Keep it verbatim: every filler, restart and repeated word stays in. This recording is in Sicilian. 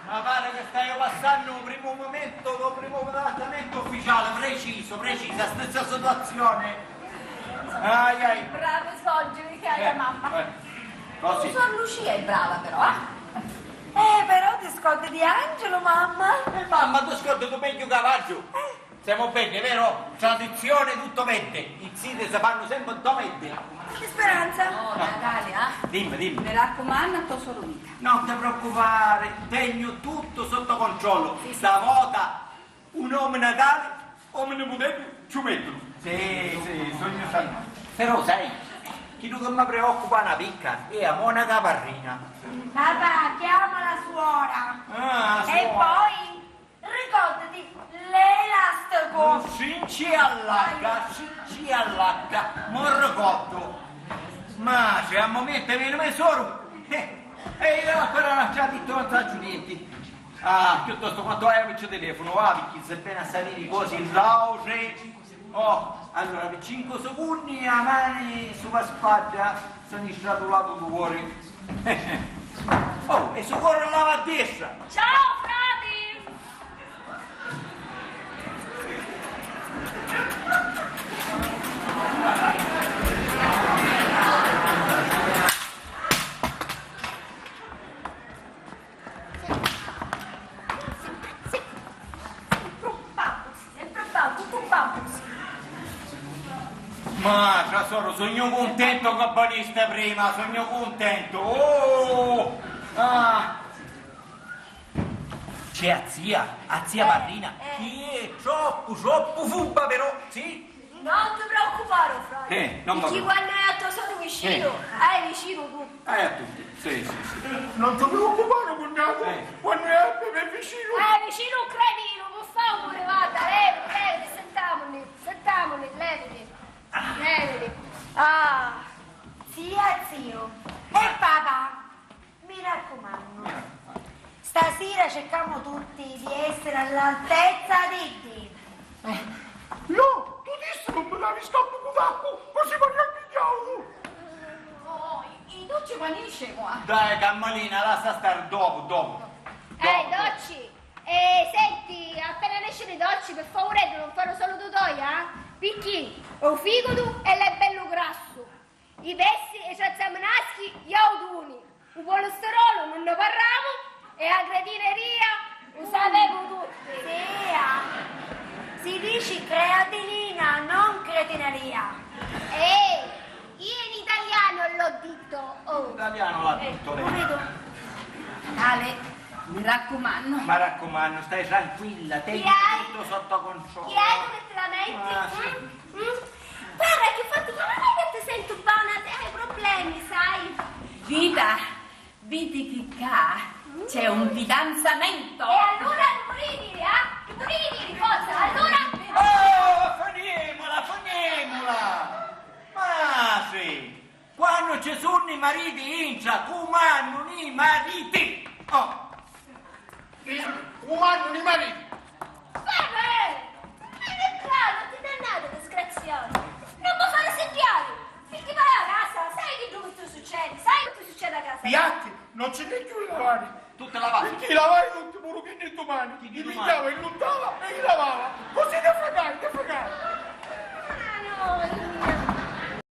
Ma pare che staiu passannu u primu mumentu, lu primu trattamenti ufficiali, precisu, precisa, stessa situazioni. Ai, ai. Bravu, svolgimi, cara mamma. Eh, così. Suor Lucia è brava, però, eh? Eh, però ti scordi di Angelo, mamma. E mamma, ti scordi tu megghiu cavaddu? Eh. Semu beddi, vero? Tradizione tutto beddi. I ziti si fannu sempre nto beddi. Speranza. Oh, Natalia. Dimmi, dimmi. Mi raccumannu a to soru Vita. Non ti preoccupare, tegnu tuttu sotto controllo. Sì, sì. Stavota un omu Natale, omu niputeddu ci u mettunu. Sì, sì, sugnu santu. Però sai, chiddu che mi preoccupa na picca è a monaca parrina. Papà, chiama la suora. Ah, e suora. Poi? Ricordati l'elastico! Cinci allacca, cinci allacca, mo ricordu. Ma c'è un momento, veni me soru. Eh, e io ancora non ci ha detto, non saccio niente. Ah, piuttosto quanto vai a telefono, va, perché sebbene a salire così in lauce. Oh, allora, per cinque secondi la mani sulla spalla, sinistra sul lato cuore. Oh, e su cuore lava a destra. Ciao, frati! Sempre babbusi, sempre babbu-, tuttu babbusi. Ma, tesoro, sugnu cuntentu ca venisti prima, sugnu cuntentu. Oh! Ah! C'è a zia, a zia Marina, chi è troppu, troppu fubba, però, sì? Non ti preoccupare, frate. Eh, non mi preoccupo. Perché quannu è a to soru vicinu, eh, hai vicinu tu. Eh, a tutti. Sì, sì, sì. Non ti preoccupare, cugnato. Eh. Quannu è a me vicinu. Eh, vicinu un cretinu, per favore, guarda, leviti, leviti, sentamunni, sentamunni, leviti. Leviti. Ah, zia, zio. E papà? Mi raccumannu, stasira circamu tutti di essere all'altezza di Dio. Eh, no, tu dissi non mi davi scampu cu taccu, così mi arrabbiavu. Oh, i, i dolci quannu niscenu, ah? Dai, Cammalina, lassa stare, dopo, dopo. Eh, dopo. Dolci. Eh, senti, appena nescenu i dolci, per favureddu non fari u salutu toiu, eh? Picchì u figatu è bellu grassu. I pessi e i ciazzaminaschi, i autuni, u polesterolu nun nni parramu e a cretineria u sapemu tutti. Sì, ah. Si dici creatinina, non cretineria. Eh, io in italiano l'ho detto, oh. In italiano l'ha detto lei. Lo vedo. Tale, mi raccumannu. Mi raccumannu, stai tranquilla, tegni tutto sotto controllo. Chi hai che te la metti? Ah, sì. Mm? Mm? Guarda, chi fattu, ma non è che ti sento buona, hai problemi, sai? Vita, vidi chi ccà c'è un fidanzamento. E allora pulitili, ah? Pulitili, forza, allora. Oh, finiamola, finiamola! Ma sì, quannu ci sunnu i mariti intra, cumannu i mariti! Oh! Cumannu i mariti! Pepe! Ma che bravo, ti dannate, disgraziato! Non mi fare sentire! Perché vai a casa, sai che tu, che tu succedi? Sai che ti succede a casa? Piatti, non ci n'è più i lavati! Tutti lavati! Perché i lavai tutti, puru chiddi dumani! Chiddi dumani! Li pigghiava, li luntava e li lavava! Così ti fregai, ti fregai! Ah, no,